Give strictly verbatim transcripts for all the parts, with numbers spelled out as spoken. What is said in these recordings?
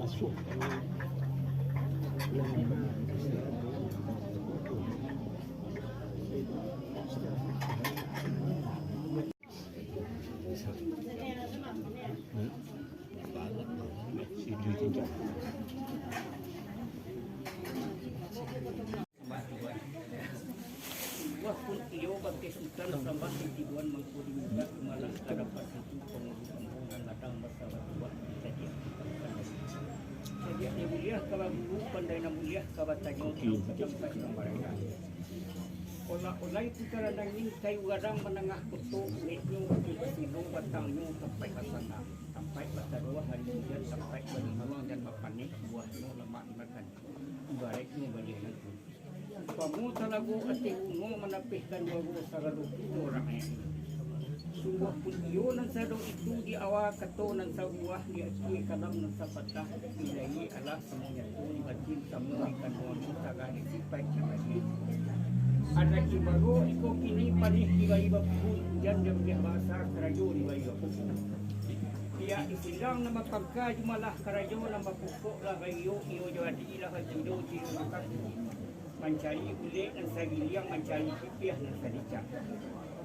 Buah pun iyo bakeh Sutan sambah titibuan mangko dimintak malah ka dapat itu pangulu ambo nan gadang basa batuah di tadiak. Tadiak nan buliah ka baguru, pandai nan buliah ka batanyo, tahu ka tampek nan barangkah. Olah-olah itu tarandangi kayu gadang manangah koto, uleknyo bukik basilo, batangnyo tampaik basanda, tampaik bataruah ari ujan, tampaik balinduang jan bapanek, buahnyo lamak dimakan, ibaraiknyo baliah nangko. Pamo talago ateh bungo manapehkan juaro sagalo kito rakyat. Sungguah pun iyo nan sado itu di awa kato nan sabuah, di akhia kalam nan sapatah, di lahia alah samo nyato, di batin samo di kanuang, di tagah di sipaik nan lahia. Adaik ibaro iko kini panih di bayi bapuhu, ujan jan buliah basa, karajo di bayi bapuhu. Pihak di silang nan bapangka jumalah karajo nan bapokok lah baiyo, iyo jo adi lah bakido, ciyo makaku. Mancari ulek nan sagiliang, mancari pipiah nan salicak.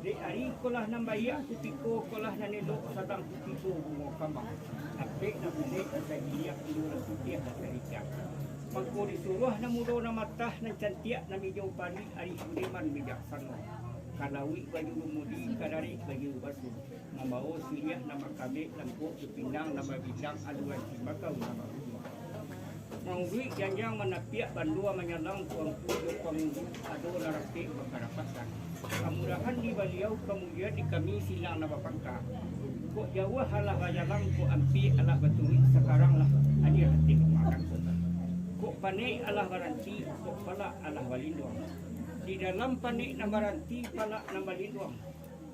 Dek ari ko lah nan baiak, kutiko ko lah nan elok, sadang kutiko bungo kambang. Apek nan ulek nan sagiliang, iyo lah pipiah nan salicak. Mangko disuruah nan mudo nan matah, nan cantiak nan mijo parik, arih budiman bijaksano. Ka lauik bajuru mudi, ka darek bajuru basuh. Mambawo siriah nan bakabek, langkok jo pinang nan babidang, aluran simbakau nan babunyi. Mauruik janjang manapiak, bandua manyalang tuangku jo pangulu, ado nan rapek bakarapatan. Kamurahan di baliau, kamudian di kami silang nan bapangka. Kok jauah alah bajalang, kok ampia alah baturuik, sakarang lah adie ateh makan. Kok panek alah baranti, kok palak alah balinduang. Di dalam panek nan baranti, palak nan balinduang.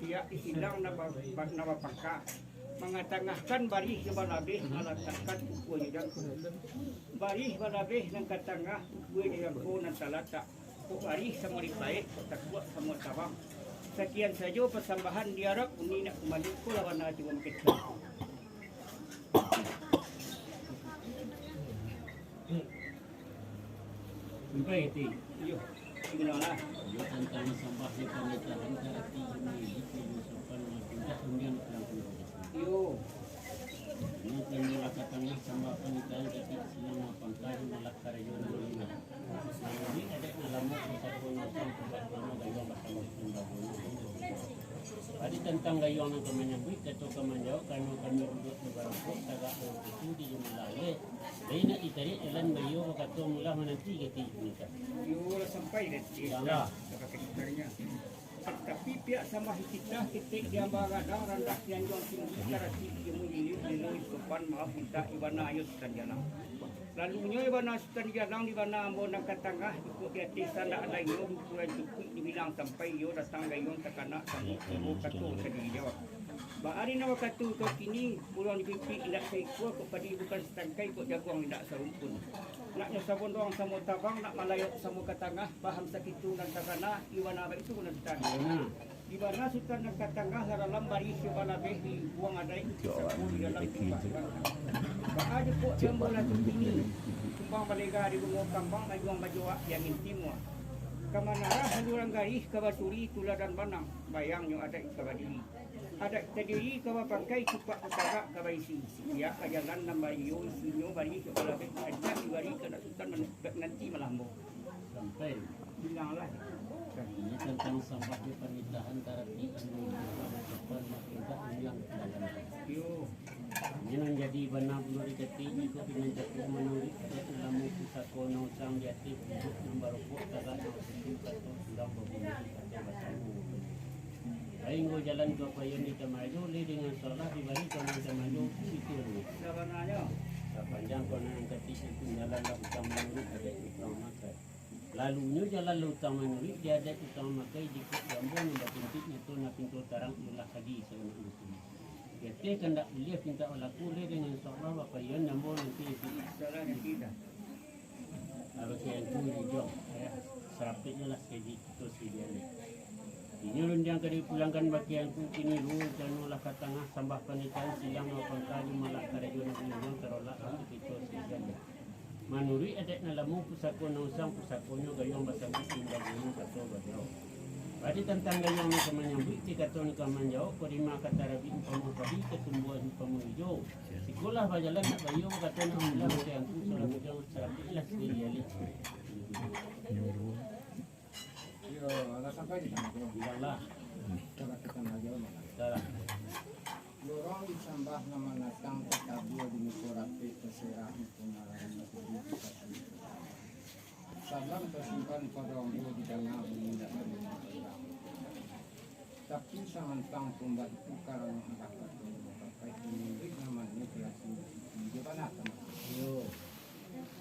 Pihak di silang nan ba-, ba-, nan bapangka, mangatangahkan barih jo balabeh, malatakkan ukua jo jangko. Barih balabeh nan ka tangah, ukua jo jangko nan talatak. Kok barih samo dipaek, kok takuak samo tabang. Sakian sajo pasambahan, diarap uni nak kumbali, ko lah bana cubo makecek. Sampai ti. Iyo, tinggal lah. Iyo, tantang sambah di panitahan, karati ini, di sopan, pindah undian pelang-pelang. Iyo. Ini kan lah ka tangah sambah panitahan, tapi silang mapangkah, malah karajo nan lima. Jadi, ada nak lama, kita pun macam, tempat lama, gayuang batambah pun bangun. Jadi, tantang gayuang nan ka manyambuik, kato ka manjawab, karano kami duduak di barokok, tagak barokok tu di jumlah leh. Jadi nak ditarik jalan baiyo bakato, mulah mananti kati nikah. Iyo lah sampai dah. Iyo lah. Dah pakai sebenarnya. Tapi pihak sambah di kita, ketek di amba gadang, randah di anjuang tinggi, karati di ilmu tinggi, ilmu sopan, maaf minta, ibana ayo Sutan Jalang. Lalunyo ibana Sutan Jalang, di bana ambo nan ka tangah, jikok di ateh sandak lainyo, di ukuran cukuik, dibilang sampai iyo datang gayuang takana, sambut tibo kato ka dijawab. Baa ari nan bakato kau kini, buruang di pipik indak saikua, kok padi bukan satangkai, kok jaguang indak sarumpun. Naknyo sabondoang samo tabang, nak malayok samo ka tangah, paham sakitu nan takana, di bana baitu nan takana. Di bana Sutan nan ka tangah, lah dalam barih jo balabeh, di buang adai, sapu di dalam tumpah bangka. Baa jikok jambo lah tu kini, kumbang balega di bungo kambang, majuang bajoak di angin timua. Ka manarah haluran garih, ka basuri tuladan banang, bayangnyo adaik ka badiri. Adaik tadiri ka bapakai, cupak batagak ka baisi. Sitiak ka jalan nan baiyo, isinyo barih jo balabeh, ancak dibari ka anak Sutan man-, nanti malambo. Sampai. Bilanglah. Ini tantang sambah di panitahan, karati anu di sopan, makin tak undian. Iyo. Inyo nan jadi bana bundo di kati, iko pinanjaku manuruik adat ulamo pusako, nan usang di ateh, duduak nan barokok, tagak nan susu, kato surang babunyi, kato basanggo. Sainggo jalan ka Payan di Tamayo, leh dengan salah dibari ka nan Tamayo, itu leh. Sabananyo. Sapanjang ko nan kati itu jalan lah utang manuruik adat utang makai. Lalunyo jalan lah utang manuruik, di adat utang makai, jikok jambo nan batuntuik nyato, nan pinto tarang, iyolah kadi sabananyo. Yateh kandak buliah pintak balaku, leh dengan insyaallah bapaiyoan jambo nanti. Insyaallah nanti dah. Abah Kiai Angku di Jong, sarapiknyo lah sakali kito sadian. Inyo rundiang ka dipulangkan bak Kiai Angku kini, lu rencano lah ka tangah sambah panitahan, silang mapangka, jumalah karajo nan buliah, tarolak lah kito sadian. Manuruik adaik nan lamo, pusako nan usang, pusakonyo gayuang basambuik, limbagonyo kato bajawek. Padi tantang gayuang nan ka manyambuik, di kato nan ka manjawek, korima ka tarabik umpamo padi, ka tumbuah umpamo ijo. Sikolah bajalan nak baiyo, kato nak pulang, ka angku salah bujang, sarapiklah sakali alih. Yo, alah sampai di sana, yo. Iyolah. Coba kita maju, mana? Salah. Lorong disambah nan manatang, tatabua di muko rapek, taserah muko marah, muko budi, muko kasih. Salam tasimpan pado ambo di danga, bunyi danga di danga. Tapi samantang pun baitu, karano alah kato mamakai, pamilik namonyo berarti di bana taman. Yo.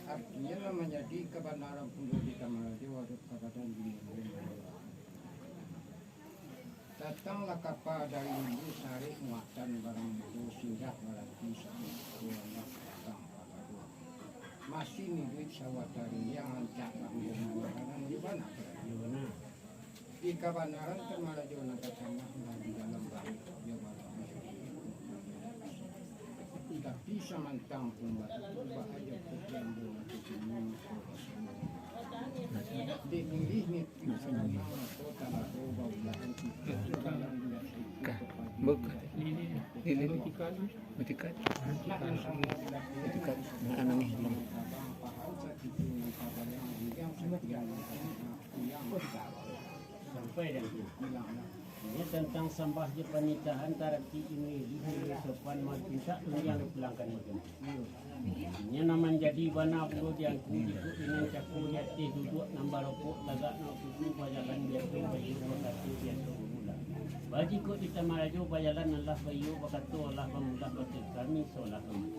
Artinyo, nan manjadi kabanaran pulo di Tamarajo, ado kabadan di Tamarajo. Datanglah kapa dari Hulu, sarek muatan barang mudo, singgah barati sakutiko, alah datang babado. Masih miduik sawatari, yang rancak ambo mangaranan di bana. Di kabanaran Tamarajo nan ka tangah, lah di dalam barih, yo barang. Tapi samantang pun baitu, baa jo kok di ambo nan kini ko basamo. Dek milih ni, mako talago baulaan kito dalam. Kah, buk. Lilin. Butikan. Butikan. Nah, anak ni. Sampai dan tu. Inyo tantang sambah jo panitahan, tarati inyo ilih, ilih sopan, mapintak rundiang dipulangkan baganti. Inyo nan manjadi bana pulo di angku, jikok di nan cako di ateh duduak, nan barokok tagak, nan bapusu bajalan biaso baiyo, bakato biaso bamulah. Baa jikok di Tamarajo bajalan alah baiyo, bakato alah bamulah, bakeh kami solah kamari.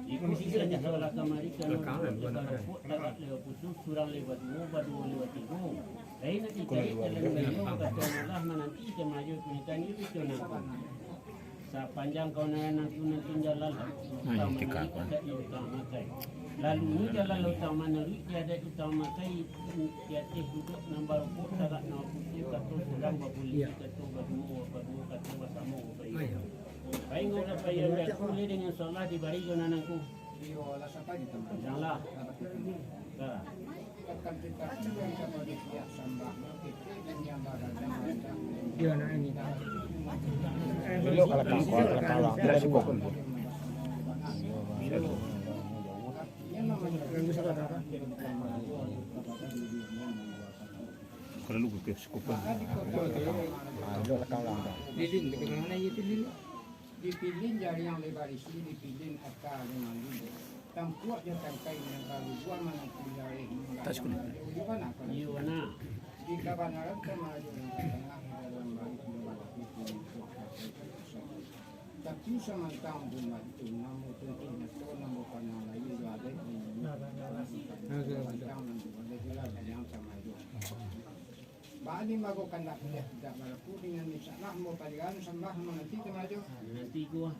Jikok di kami solah kamari, karano duduak jo barokok tagak lewat pusu, surang lewat duo, baduo lewat tigo. Lain nan dicari jalan baiyo, kato alah mananti jamaah jo pangitani itu nangko. Sapanjang kawanan nangko nan tinggalan lah. Utang manarih adaik utang makai. Lalu ni jalan lah utang manarih, di adaik utang makai, di ateh duduak nan barokok, tagak nan bapusu, kato surang babulih, kato baduo, baduo, kato basamo, baiyo. Painggolah paiyo, aku leh dengan solah dibari jo nan nangko. Iyo, alah sampai di Tamarajo. Janganlah. Dah. Akan tatapi, yang kapado pihak sambah, yang barada-ada. Belok kalau kau, kalau kau, kita cukup. Kalau lu ke cukup. Ah, belok kalau kau. Lilin, bagaimana itu, Lilin? Dipilin jariang leh barisi, dipilin aka leh malu. Tampuak jo tangkai nan barubuah, mananti jareh manggalang marajo. Iyo bana. Iyo bana. Di kabanaran Tamarajo nan ka tangah, di dalam barih nan balapeh. Tapi samantang pun baitu, namo tuntuik nyato, namo panang lain jo adaik di dunia. Samantang nan tu adaik lah yang Tamarajo. Baa ni mako kandak buliah tidak balaku, dengan ni salah ambo palihan sambah mananti Tamarajo. Mananti ko.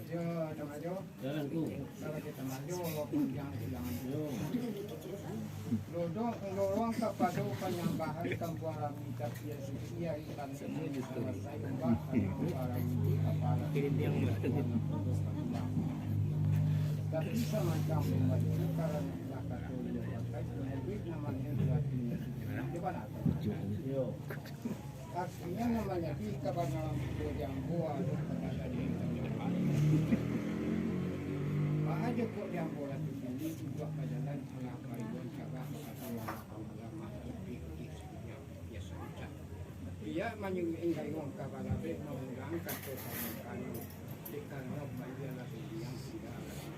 Yo, Tamarajo. Jalan tu. Kalau kita maju, panjang silangan. Yo. Lorong, lorong kapado panyambahan kampuang rami, tapi suci ari tanah ini salasai umbak, kampuang rami kapala. Tapi samantang pun baitu, karano lah kato iyo pakai, murid namonyo berarti suci. Coba nak. Yo. Artinyo, nan manjadi kabanaran pulo di ambo ado kabanaran di ambo. Baa jo kok di ambo lah tu kini, duduak bajalan, alah baiyo, tabah bakato, alah pamalam, alah pitih, pitih sabanyak, biaso ucap. Pihak manyuruik gayuang ka balabeh, maulang kato pamangkano, dek karano baiyo lah rundiang, indak alah.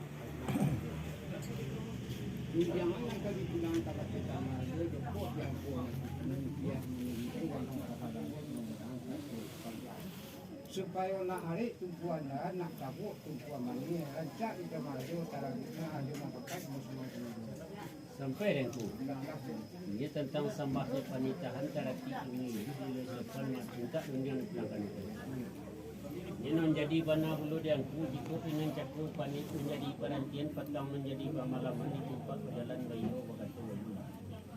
Rundiangan nan ka dipulang kabake Tamarajo, jo kok di ambo lah tu kini, pihak manyuruik gayuang ka balabeh, maulang kato pamangkano. Supayo nak arek tumpuan dahan, nak tabuak tumpuan manih, rancak di Tamarajo, tarabiknyo ajo mangkakai musmuah. Sampai dengku. Inyo tantang sambah jo panitahan, tarati inyo ilih, ilih sopan, mapintak rundiang dipulangkan. Inyo nan jadi bana pulo di angku, jikok ingan cako panik manjadi parantian, patang manjadi pamalaman, di tumpak bajalan baiyo bakato balulah.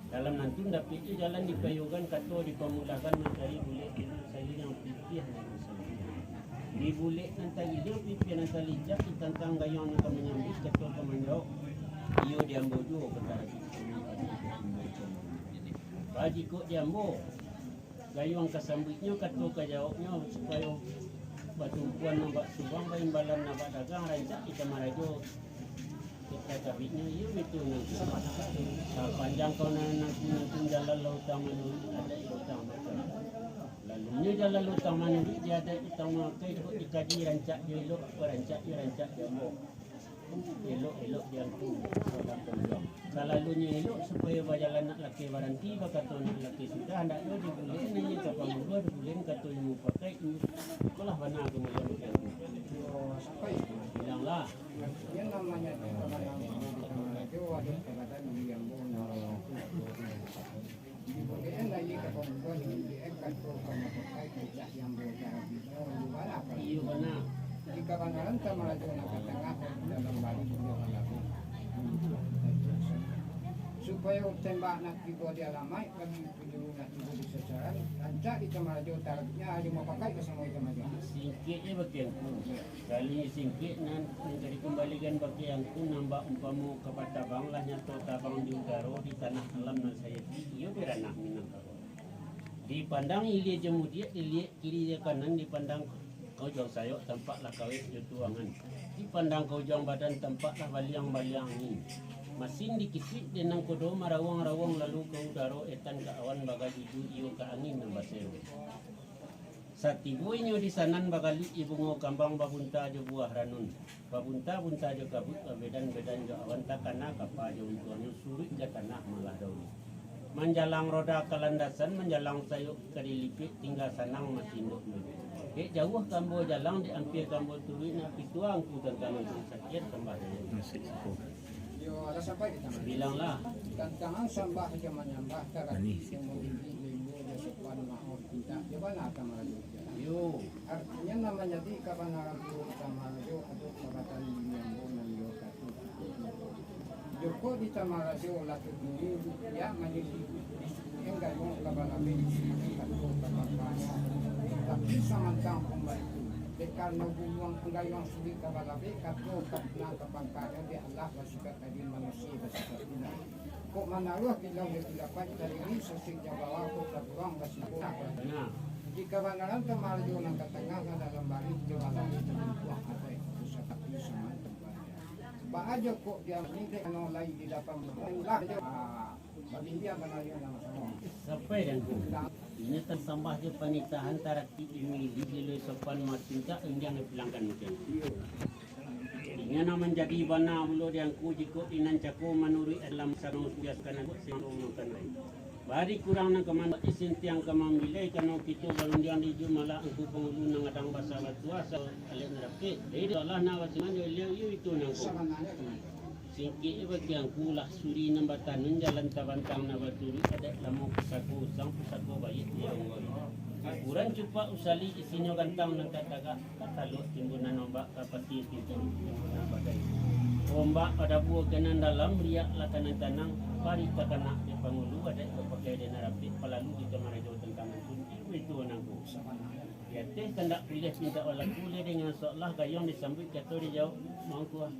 Dalam nantun dapek tu jalan dipayogan, kato dipamulahkan, mancari bulek dulu saliang pipiah nan disaliang. Di bulek nan tagiliang, pipiah nan talincak, ditantang gayuang nan ka manyambuik, kato ka manjawab, iyo di ambo juo, ka tarabik. Ba jikok di ambo, gayuang ka sambuiknyo, kato ka jawabnyo, supayo batumpuan nan bak subang, baimbalan nan bak dagang, rancak di kamarajo. Kita kabiknyo iyo itu nan sapanjang kau nan nanti nanti jalan lautang manuruik adat lautang makan. Lalunyo jalan lautang manuruik di adat lautang makan, dikaji rancak jo elok, rancak jo rancak jo ambo. Elok-elok di angku, salah panjuang. Salalunyo elok, supayo bajalan nak lakeh baranti, bakato nak lakeh sudah, handak lo dibulek, naiyo ka pangulu, dibulek kato ilmu pakai, ikolah bana kamudian di angku. Bilanglah. Yang namanya di kabanan di kabanan itu ada kabanan di yang Dibuliakan lai ka pambuan, dibuliakan kato ka mapakai kecak yang bocah. Iyo, bana. Iyo, bana. Di kabanaran kamarajo nan ka tangah, dalam bari baliau ka labuah. Supayo tembak nak tibo di alamaik, bagi penjuru nak tibo di sasaran, rancak di kamarajo tarabiknyo, ajo mapakai basamo di kamarajo. Singkeknyo bagian ku. Kali singkek nan, nan ka dikumbalikan bak angku, nan bak umpamo kapa tabang, lah nyato tabang di udaro, di tanah alam nan sayati, iyo di ranah Minangkabau. Dipandang ilia jo mudiak, diliek kiri jo kanan, dipandang ka ujuang sayok, tampaklah kawek jo tuangan. Dipandang ka ujuang badan, tampaklah baliang-baliang angin. Masin dikisuik dek nangkodo, marawang-rawang lalu ka udaro, etan ka awan, bagajuju iyo ka angin nan baseru. Satibo inyo di sanan, bagaluik di bungo kambang, babunta jo buah ranun, babunta-bunta jo kabuik, babedan-bedan jo awan, takana kapa jo untuangnyo, suruik ka tanah malah daulu. Manjalang roda ka landasan, manjalang sayok ka dilipik, tingga sanang masindok dulu. Dek jauah ka ambo jalang, dek ampia ka ambo turuik, nak pituah angku tantang itu, sakian sambah dulu. Yo, alah sampai di tangan. Bilanglah. Tantangan sambah jo manyambah, tarati jo mambingik, limbo jo sopan, maoh pintak jo bana kamarajo. Yo. Artinyo nan manjadi kabanaran tu kamarajo, ado kabatan di ambo nan yo katu. Joko di kamarajo lah tu bini, rupiah manjadi di suku gayuang ka balabe, di suku kato ka pangkanyo. Tapi samantang pun baitu, dek karano gayuang, gayuang sulik ka balabe, kato ka pangkanyo, dek alah basipat tadi manusia basipat pindah. Kok manaruah bilang jo pilapat, tadiri sasik jo bawah, kok tabuang basipat. Nah. Di kabanaran kamarajo nan ka tangah, nan dalam bari jo alam jo buah atai, pusat api saman tempat. Baa jo kok diam ni dek ano lai di dapan lah jo, ah, babindiang banayo nan samo. Sampai dan ku. Inyo tasambah jo panitahan, tarati imili, jiloi sopan, matintak, undiang dipilangkan macam. Inyo nan manjadi bana pulo di angku, jikok di nan cako manuruik alam sarang sudah sakana buat sendong makan lai. Bari kurang nan ka mandak, isin tiang ka mambilai, kano kito barundiang di jumalah angku pangulu nan gadang basa batuah, sa-, alek nan rapek. Jadi, alah nak basiman jo baliau, iyo itu nan angku. Singkek bagi angku lah suri nan batanun, jalan tabantang nan baturuik, adat lamo pusako usang, pusako baiak di onggoi. Ukuran cupak usali, isinyo gantang nan tatagak, ka talok timbunan ombak, ka pati timbun timbunan badai. Ombak badabua ka nan dalam, riak lah ka nan tanang, bari takanak dek pangulu, adat bapakai dek nan rapek, palalu di kamarajo tantang antun, ilmu itu nan angku. Di ateh kandak pilih pintak balaku, leh dengan soalah gayuang disambuik, kato dijawab, mangkuah.